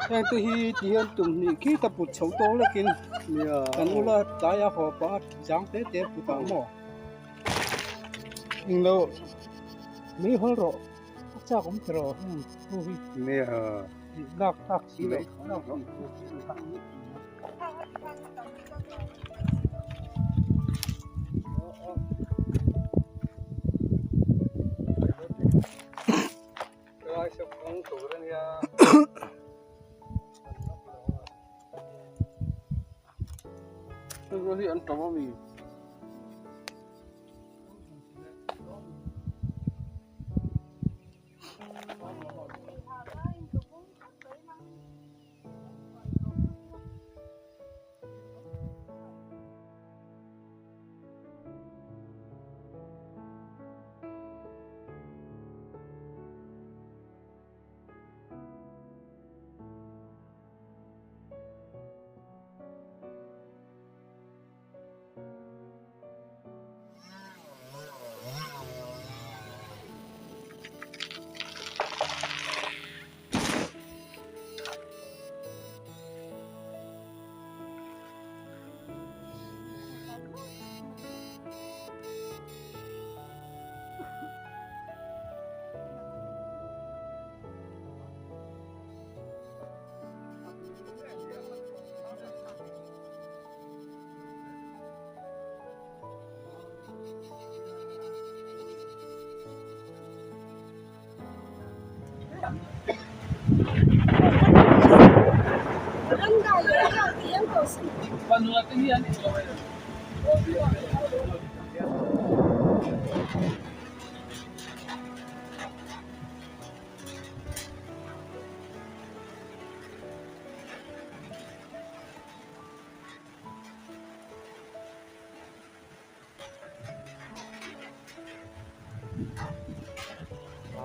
Heng te hi ti hian tum hnih khi ta put chho tawk lekin kan ula tlai a haw pah a zang te te put ang maw englo mei hawl rawh a chak awm tawh rawh heng ho hi lak tlak si loh lak si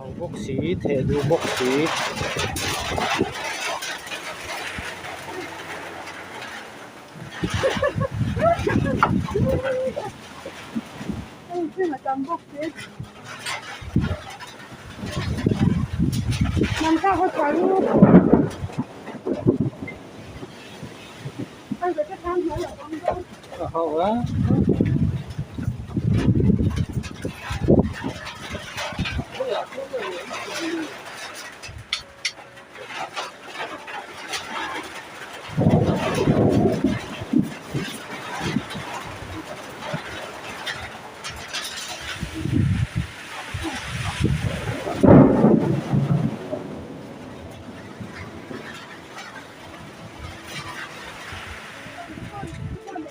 Au bawk si theh duh bawk si.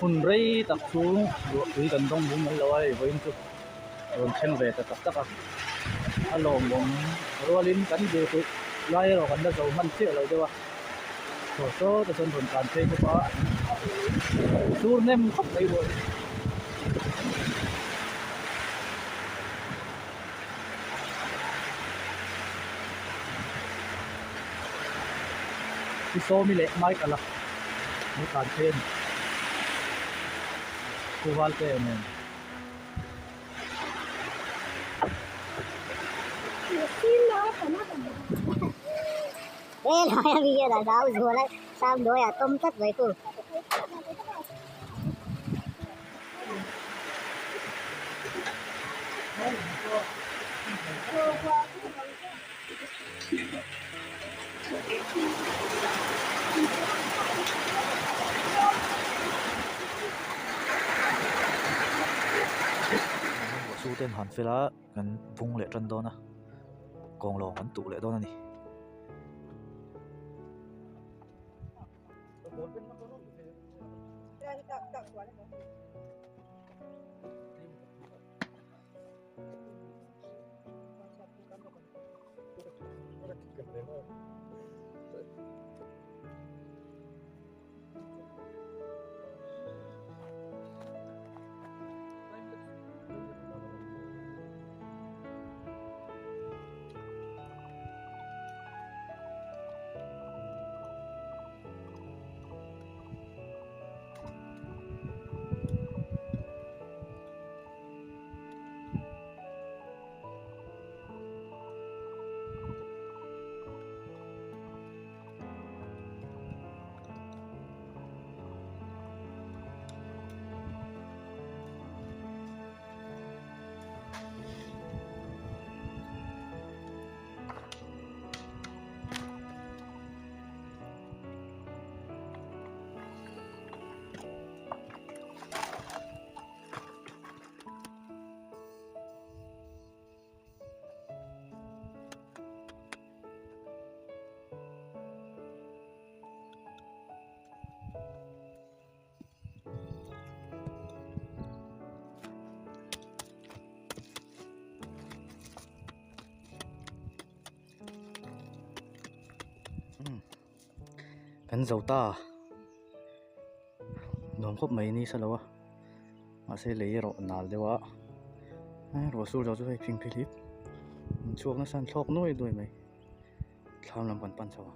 Hun rei tak chu ruahpui kan dawng bum mai lo a hei vawiin chu a rawn thleng ve ta tak tak a a lawmawm rualin kan ve theih lai erawh kan la zo hman chiah lo deuh a thaw sawt a chuan rawn tlan phei bawk a sur hnem khawp mai ruah hi. Pu Sawmi leh Michael-a lo tlan phei a ni. Pu Valtea nen. Su ten han fel a kan bung leh tan dawn a kawng lawng kan tuh leh dawn a ni. Kan zo ta nuam khawp mai ni sa lo a mahse lei erawh nal deuh a ruah sur zo chu hei phing philip chhuak nasa an thlawk nuai nuai mai thlam lam kan pan chho a.